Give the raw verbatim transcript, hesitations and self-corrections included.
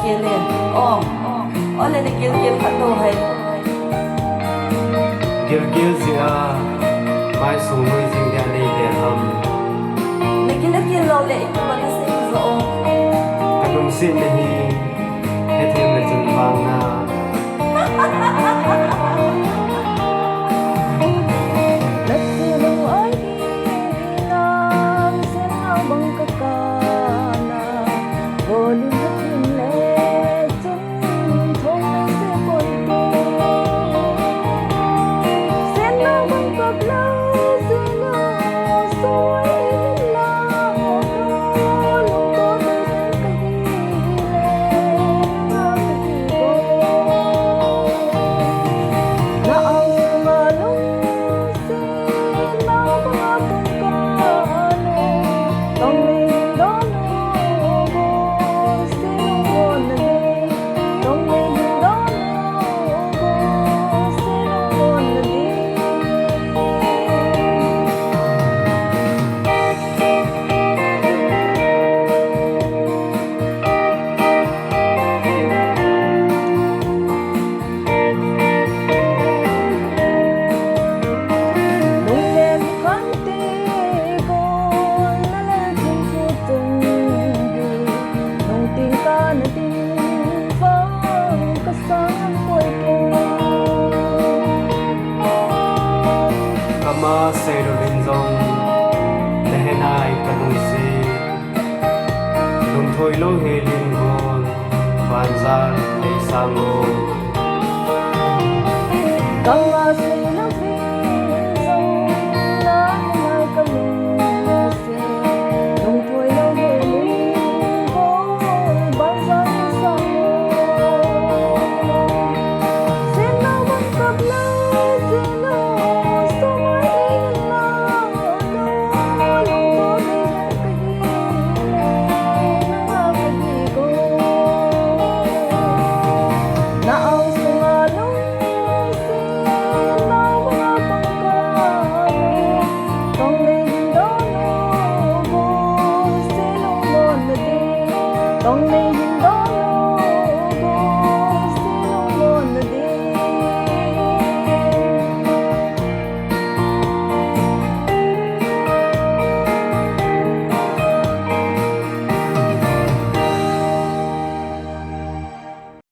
Kele. Oh, oh. Ole na gilgil khat lo hai. Gilgil jia, mai sung noi jing dia nei te ham. Na gilgil lo le, ito ba na sei jo. Ka lungset na hi, hethem le chun vang na. Ama sei lo vin jong, na he nai ka lungset. Lungthoi lo he lin gon, vanjal ei sang o. Kala sei lo vin jong, na he nai ka lungset. Lungthoi lo he lin gon, vanjal ei sang o.